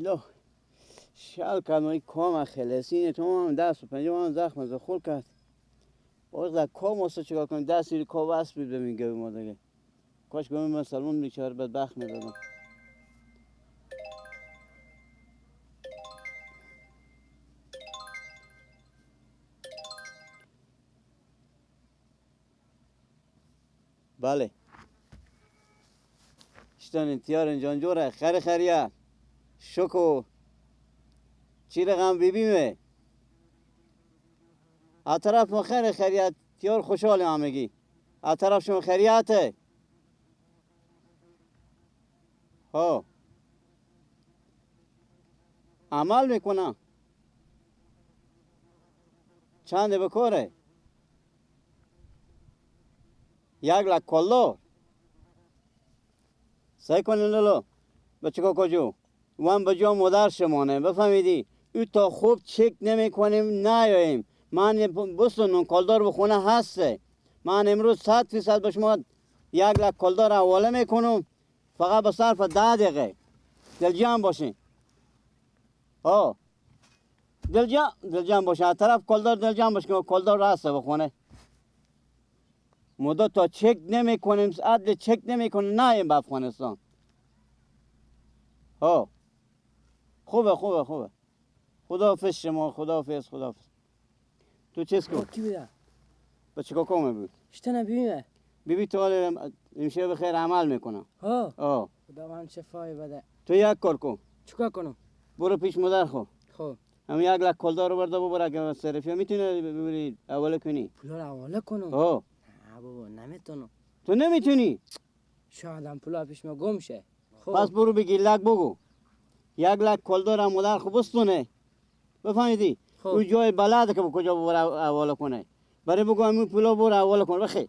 ایلا شل کردم این کام خلصینه تو هم دست و پنجه هم زخم از خور کرد. باز در کام واسه چیکار کنیم؟ دست زیر کام وصل بود به میگه به ما دیگه. کاش به من مسلمان بیچاره بدبخت میدادم. بله. شتن تیار جانجوره خیر خیریه. شکو چی رقم بیبیمه؟ از طرف ما خیر خیریت تیار خوشحال همگی. از طرف شما خیریته. ها عمل میکنم. چند بکاره؟ 1 لک کلدار. سعی کنین لالو بچه کجا وان به جا مادر شمانه بفهمیدی؟ او تا خوب چک نمی کنیم نیاییم. من بسونم کلدار به خونه هسته. من امروز 100% به شما 1 لک کلدار حواله میکنم، فقط به صرف 10 دقیقه. دلجان باشین. آه دلجان باشین. از طرف کلدار دلجان باشین که کلدار هسته به خونه. مدت تا چک نمی کنیم، عدل چک نمی کنیم نیاییم به افغانستان. ها خوبه خوبه خوبه. خداحافظ شما، خداحافظ خداحافظ. تو چیز کن؟ کی بوده؟ بچه کاکا بود. شتنه بیبیمه. بیبی تو حال امشب بخیر عمل میکنم. ها. آه خداوند شفای بده. تو یک کار کن. چیکار کنم؟ برو پیش مادر خو. خب. هم 1 لک کلدار رو برده ببر اگه صرفی میتونه ببری حواله کنی. پولا رو حواله کنم؟ آه. نه بابا نمیتونم. تو نمیتونی؟ شاید هم پولا پیش ما گم شه. خب. پس برو بگی لک بگو. 1 لک کلدار هم مادر خو بستونه. بفهمیدی؟ خب. او جای بلده که کجا ببره حواله کنه. برای بگو همین پولا ببره حواله کنه. بخی.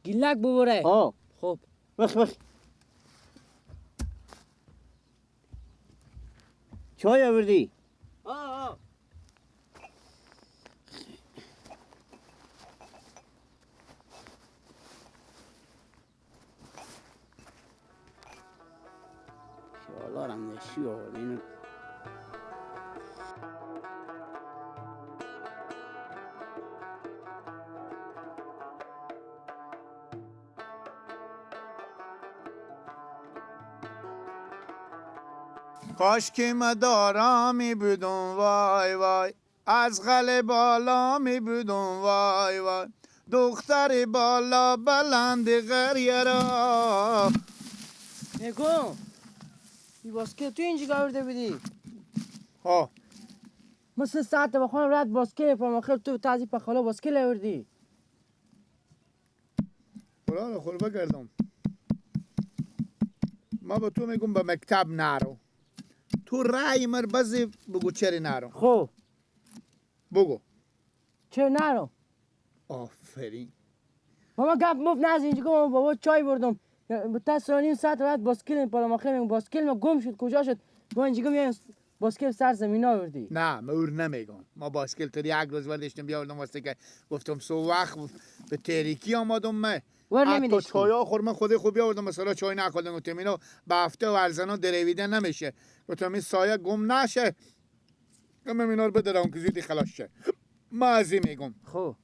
گیلک ببره. آه. خب. بخ بخ. چای آوردی؟ آه آه. شالارم نشی آورد اینو. کاش که مدارا می بودم وای وای، از غل بالا می بودم وای وای، دختر بالا بلند غریه را. نگو این باسکل تو اینجا آورده بودی؟ ها مثل ساعت بخوام رد باسکل پام آخر تو تازی پخالا باسکل آوردی. خدا رو خور بگردم. ما به تو میگم به مکتب نرو. تو رای مر بزی بگو چرا نرو. خب بگو چرا نرو؟ آفرین. بابا گپ مفت نزن اینجا. بابا چای بردم تا نیم ساعت بعد باسکل پالم آخر میگم باسکل ما گم شد کجا شد؟ با اینجا میام باسکل سر زمین آوردی. نه من اور نمیگم. ما باسکل تو یک روز ورداشتم بیاوردم واسه که گفتم سو وقت به تریکی آمدم من. ور حتی چای خور من خودی خوب بیاوردم مثلا چای نخوردم. گفتم اینو به هفته ورزنا درویده نمیشه. گفتم این سایه گم نشه. گفتم اینا رو بدارم که زودی خلاص شه. ما از این میگم. خب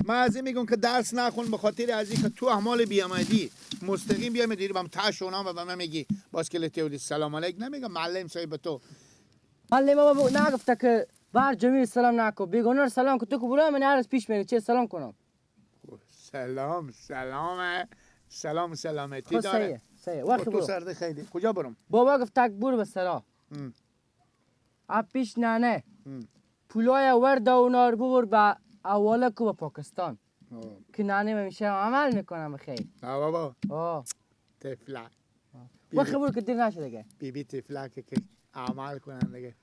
من از این میگم که درس نخون به خاطر از اینکه تو احمال بیامدی مستقیم بیامدی بهم تاشونام و به من میگی باسکل تیوری سلام علیک نمیگم معلم صاحب تو. معلم بابا نگفته که بر جمیل سلام نکن بیگانه سلام که تو که برو من هر روز پیش میری چه سلام کنم؟ سلام سلام سلام سلامتی داره. صحیح وقت تو سرده خیلی. کجا برم؟ بابا گفت تک برو به سرا. اب پیش ننه پولای ورد اونا رو ببر به حواله کو به پاکستان. که ننه میشه عمل میکنم خیر. نه بابا. آه تفلک. وقت برو که دیر نشه دیگه. بی بی تفلک که عمل کنن دیگه.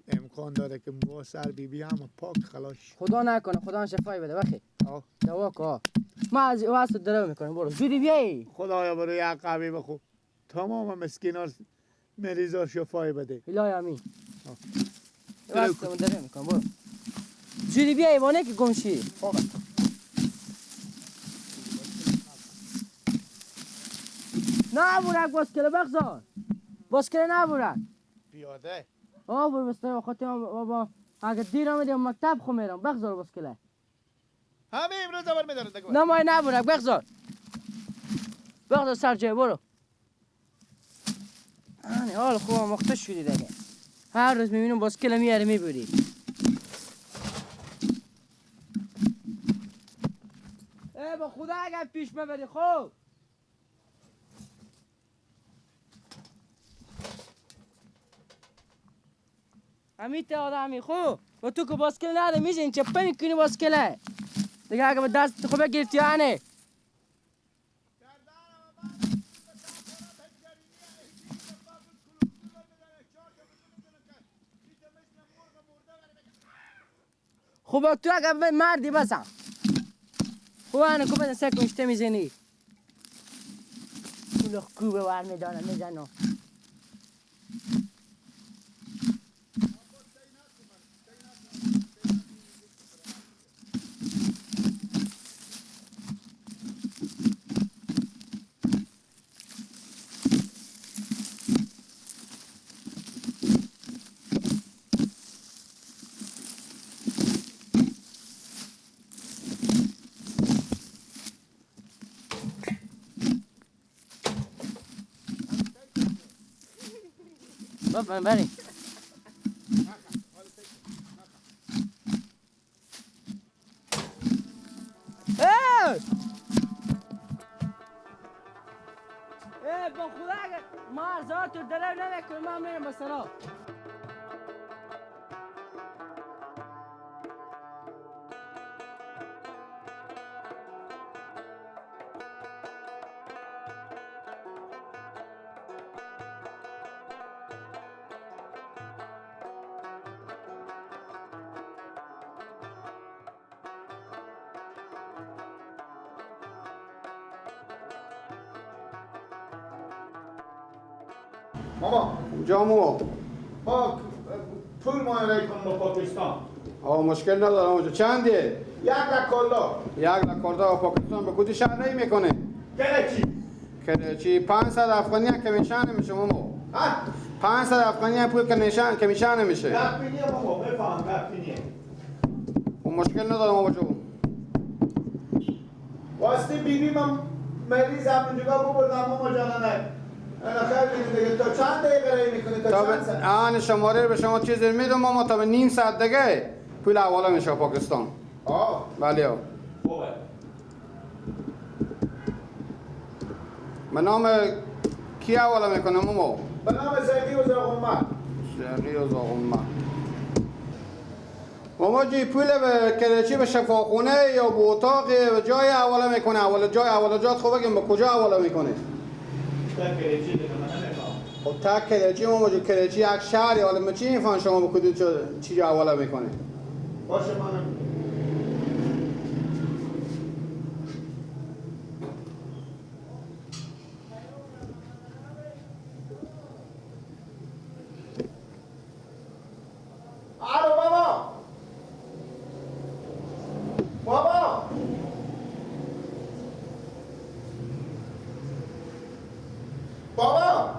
امکان داره که مو سر بی بی هم پاک خلاص. خدا نکنه خدا شفای بده بخی. دوا کو. ما از واسه درو میکنم برو. زودی بیای. خدایا برو یک قوی بخو. تمام مسکینا مریضا شفای بده. الهی امین. واسه درو میکنم برو. زودی بیای وانه که گم شی. خوبه. نه برو باسکل بخزان. باسکل نبرن. پیاده. آه برو بسته خاطر بابا اگه دیر آمدیم مکتب خو میرم بگذار باسکله. همه امروز اول میدارم دیگه. نه ما نبرم بگذار. بگذار سر جای برو. آنه حال خوب مخته شدی دیگه. هر روز میبینم باسکل میاره میبری. ای با خدا اگر پیش ببری خوب. همیت آدمی خوب با تو که باسکل نده میزنی چپه میکنی باسکله دیگه اگه به دست خوب گرفتی آنه خوب تو اگه مردی بزن خوب آنه که بزن سه کنشته میزنی کلوخ کوبه ور میدانه میزنه بریم. ای با خدا اگر ما هزار تو درو نمیکنم من میرم به سرا. ماما جامو پاک پول ما کن با پاکستان. آه مشکل ندارم اونجا. چنده؟ 1 لک کالا. 1 لک کالا پاکستان به کدی شهر نمیکنه؟ کرچی. کرچی 500 افغانی کمیشن نمیشه ماما. ها 500 افغانی پول کمیشن نمیشه. گپینیه ماما بفهم گپینیه. و مشکل ندارم ماما جو. واسطه بیبی من مریض هم اونجا ببردم ماما جانانه. انا خیلی دیگه تا چند دقیقه رای میکنی تا چند ساعت؟ آن شماره رو به شما چیز میدم ماما تا به نیم ساعت دیگه پول حواله میشه پاکستان. آه بله خوبه. به نام کی حواله میکنه ماما؟ به نام زقی و زاغمه. زقی و زاغمه. ماما جی پول به کرچی به شفاخونه یا به اتاق به جای حواله میکنه؟ حواله جای حواله جات خوب بگیم به کجا حواله میکنه؟ تک کرچی دیگه من نمیفهم. خب تک کرچی ماما جو کرچی یک شهری حالا من چی میفهم شما به کدوم چی حواله میکنه؟ باشه منم الو بابا بابا بابا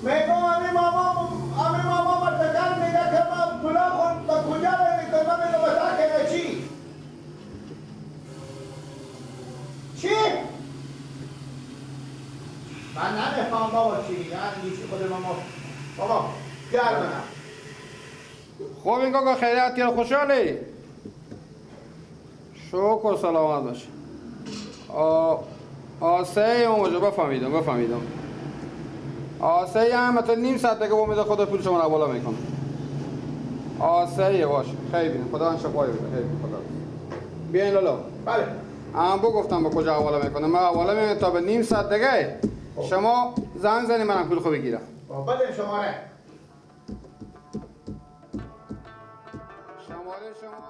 میگم امی ماما مرتکن میگه که من پولا خون با کجا رو میکنم؟ من میگم بتا چی؟ چی؟ من نمیفهم بابا چی میگه. چی خود ماما بابا گرم منم. خب این کاکا خیریت تیر خوشحالی؟ شکر سلامت باشه. آسه اونجا بفهمیدم. آسه هم تا نیم ساعت دیگه امید خدا پول شما رو بالا میکنه. آسه باشه خیلی بینم خدا شفای بده. خیلی خدا بیاین لالا. بله ام بگفتم به کجا حواله میکنه. من حواله میکنم تا به نیم ساعت دیگه شما زنگ زنی منم پول خو بگیرم. بله شماره شما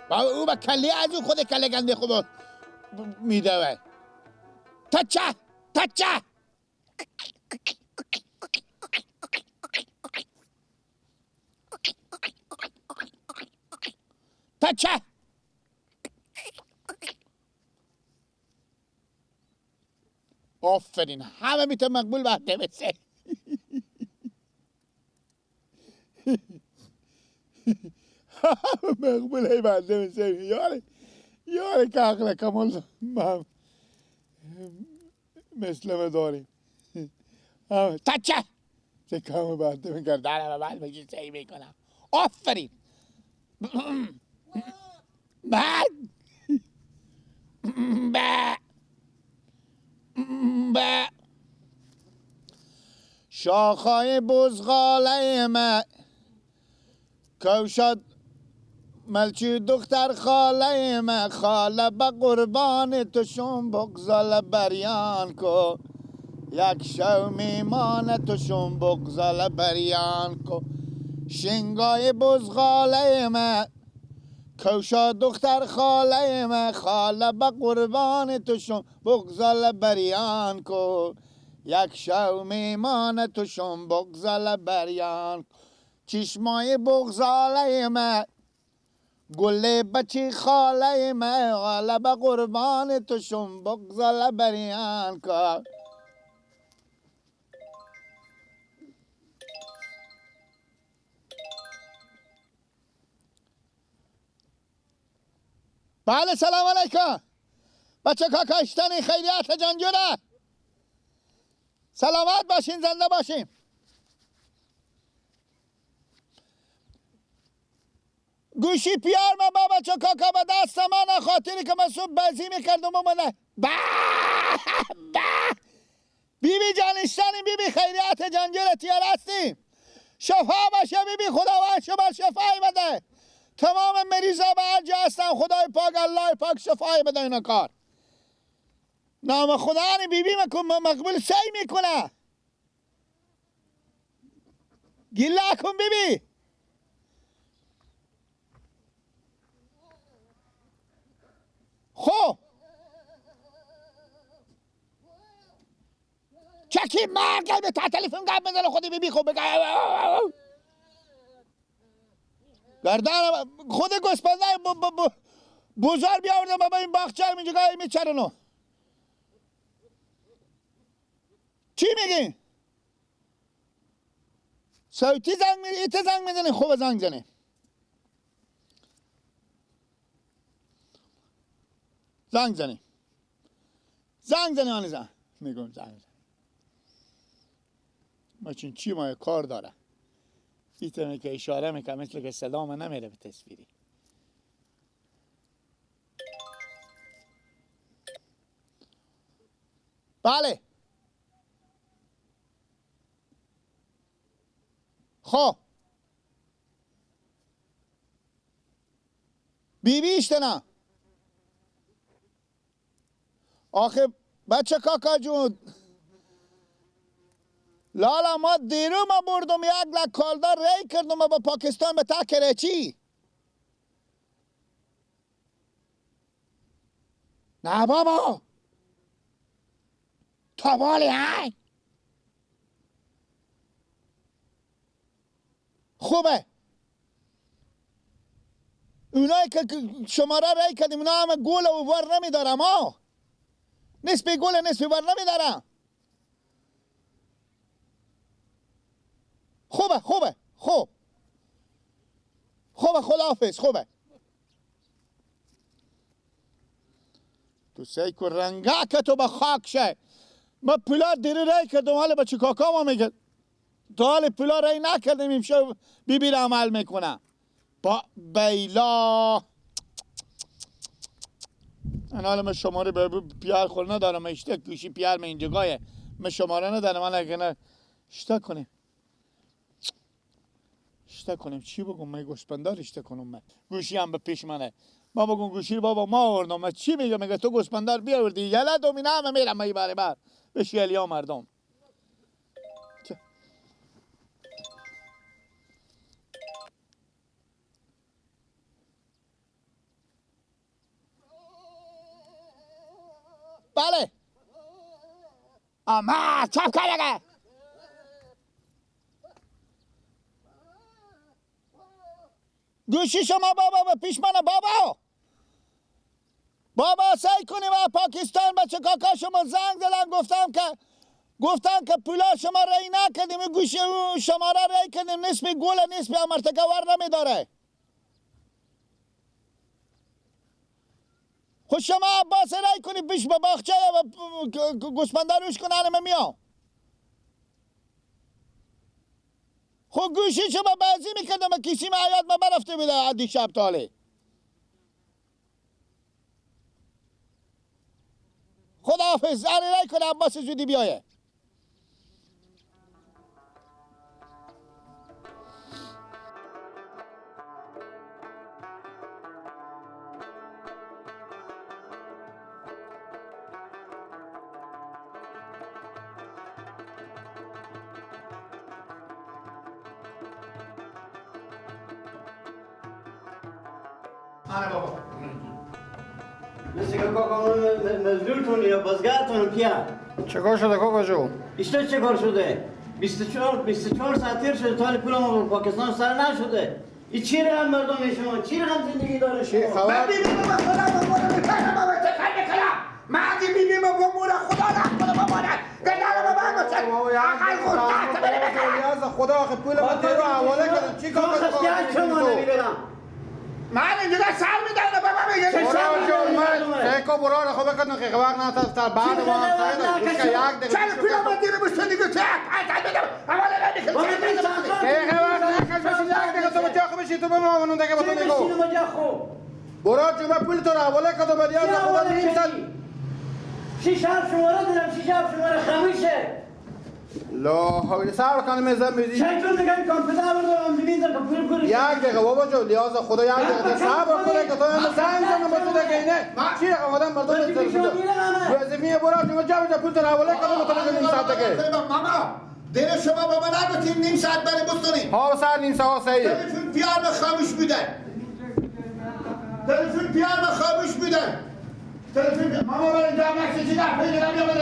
بابا او با کلی از او خود کله گنده خوب میدوه. تچه تچه. تچه. آفرین، همه میتونه مقبول بحته بسه. مقبول ای بنده بسه. یاره یاره که عقل کمال مثل ما داریم. تچه چه کامو بنده میکردن بعد بگی سعی میکنم. آفرین. بعد با شاخای بزغاله ما کوشد ملچی دختر خاله ما، خاله به قربان تو شم بغزاله بریان کو، یک شو میمان تو شم بغزاله بریان کو. شنگای بزغاله ما کوشا دختر خاله ما، خاله به قربان تو شم بغزاله بریان کو، یک شو میمان تو شم بغزاله بریان. چشمای بغزاله ما گل بچی خاله ما، خاله به قربان تو شم بغزاله بریان کو. بله سلام علیکم بچه کاکاشتنی، خیریت جانجوره، سلامت باشین، زنده باشین. گوشی پیار من با بچه کاکا به دست من، خاطری که من صبح بازی میکردم و من با بی بی جانشتنی، بی بی خیریت جانجوره، تیار هستیم. شفا باشه بی بی، خداوند شما شفای بده. تمام مریضا به هر جا هستن خدای پاک الله پاک شفای بده اینا کار. نام خدا بی بی مکن مقبول سعی میکنه. گله کن بی بی. خب چکی مرگ به تا تلفن گپ بزنه خودی بی بی. خب بگه گردن خود گوسفنده بزار بیاوردم بابا این باغچه اینجا گاهی میچرنو. چی میگی؟ صوتی زنگ میزنی، ایت زنگ میزنی، خوب زنگ زنی. زنگ زنی. زنگ زنی آنی زنگ. میگم زنگ زنی. ما چون چی ما کار داره. ایتونه که اشاره میکنه مثل که صدا نمیره به تصویری. بله. خب بی بی اشتنا آخه بچه کاکا جون لالا ما دیرو ما بردم یک لک کالدار ری کردم با پاکستان به تا کرچی. نه بابا تا بالی های خوبه. اونایی که شماره رای کردیم اونا همه گل و ور نمیدارم ها، نصف گل نصف ور نمیدارم. خوبه خوبه خوب خوبه، خداحافظ. خوبه تو سعی کن رنگه که تو به خاک شه. ما پولا دیری رای کردم، حالا بچه کاکا ما میگه تا حال پولا رای نکردیم امشب بی بی عمل میکنه با بیلا. من حالا من شماره به پیار خور ندارم، من اشته گوشی پیار من اینجا گایه، من شماره ندارم. من اگه نه اشته کنیم اشته کنیم چی بگم؟ من گوسپندار اشته کنم، من گوشی هم به پیش منه. ما بگم گوشی بابا ما آوردم، من چی میگم؟ میگه تو گوسپندار بیاوردی یلا دومینا همه میرم من بره بر به شیلیا مردم. بله اما چپ کرده گوشی شما بابا به پیش منه بابا بابا سعی کنیم از پاکستان بچه کاکا شما زنگ زدن گفتم که پولا شما رای نکردیم گوشی شما را رای کردیم نصف گل نصف امرتکه ور نمیداره. خود شما عباس رای کنی پیش به باغچه و گوسفنده روش کنه من میام. خب گوشی شما بعضی میکردم و کسی من حیات ما برفته بوده عدی شب تاله. خداحافظ اره رای کنه عباس زودی بیایه. آره بابا مثل که کاکا مزدورتون یا بازگرتون پیا چه شده کاکا جو؟ ایشتا چه کار شده؟ 24 ساعت تیر شده تا پول ما پاکستان سر نشده. این چی رقم مردم شما؟ چی رقم زندگی داره شما؟ من بیبی بابا خدا بابا میکنم بابا چه کار میکنم؟ من بیبی بابا مورا خدا نکنه بابا نه گدار بابا گوشت عقل گوشت بره بکنم خدا آخه پول ما رو حواله کردم چی کار کنم؟ شما نمیدونم من اینجا سر میدم بابا میگه چه سر برو رو خب بکن که وقت نه تا بعد ما یک دقیقه چند پول ما دیره بستن دیگه چه از میدم حواله نمیکنم که وقت نه بشی یک دقیقه تو بچا خب بشی تو به ما اون دیگه بتون دیگه برو جو پول تو رو حواله کردم بعد یا خدا نیم سال شش هفت شماره دارم شش هفت شماره خمیشه لا حول صبر کنم میزم میزی چند میگم کامپیوتر بردارم میزم پول پول یک دقیقه بابا جو لیاز خدا یک دقیقه صبر کنه که تو هم زنگ زنم با تو دیگه اینه چی رقم آدم مردم وظیفه برو جو جا پول تو حواله کنم تو نیم ساعت دیگه ماما دل شما بابا نگفتیم نیم ساعت برای بستونیم ها سر نیم ساعت صحیح تلفن پیار خاموش بوده تلفن پیار خاموش بوده تلفن ماما برای جامعه چی نه پیدا نمیاد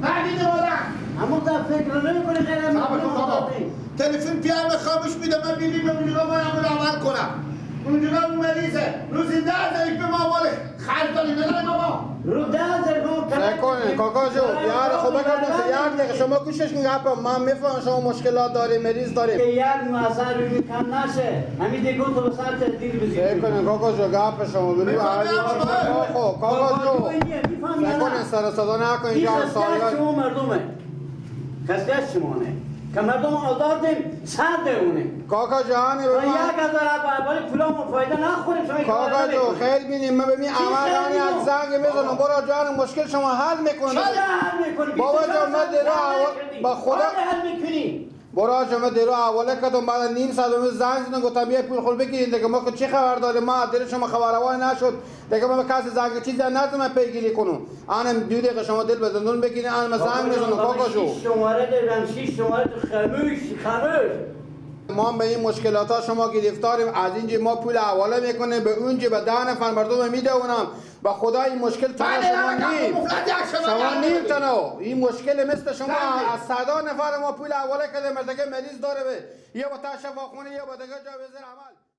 نه همون تا فکر نمی‌کنی خیلی تلفن پیام خاموش میده من بیبی اونجا باید عمل کنم اونجا اون مریضه روزی 10,000 به ما مال خرج داری نداری بابا رو 10,000 نکنین کاکا جو یار خب بگردم یک دقیقه شما کوشش کنید من میفهمم شما مشکلات داریم مریض داریم که یک موثر روی کم نشه همین دیگه تو به سر تدبیر بزنید نکنین کاکا جو گپ شما ببین خب کاکا جو نکنین سر صدا نکنین اینجا همسایه‌ها شما مردمه خسته شمانه که مردم آزادیم صد اونه کاکا جان به من 1000 ولی پولامون فایده نخوریم شما کاکا جو خیلی بینیم من ببین عمل یک زنگ میزنم برو جان مشکل شما حل میکنه حل میکنی بابا جان من دیرو با خدا حل میکنی برو جان من دیرو حواله کردم بعد نیم ساعت زنگ زدم گفتم بیا پول خود بگیرین دیگه ما چی خبر داریم ما دل شما خبر نشد دیگه من کسی زنگ چیزی نظم پیگیری کنم انم دو دقیقه شما دل به زندون بگیرین انم زنگ میزنم کاکا جو شماره دارم 6 شماره تو خاموش خاموش ما به این مشکلات ها شما گرفتاریم از اینجا ما پول حواله میکنه به اونجا به 10 نفر مردم میده اونم با خدا این مشکل تنها شما نیم شما نیم تنها این مشکل مثل شما از صدا نفر ما پول حواله کرده مرتکه مریض داره به یه با شفاخونه یه با دیگه جا بزن عمل.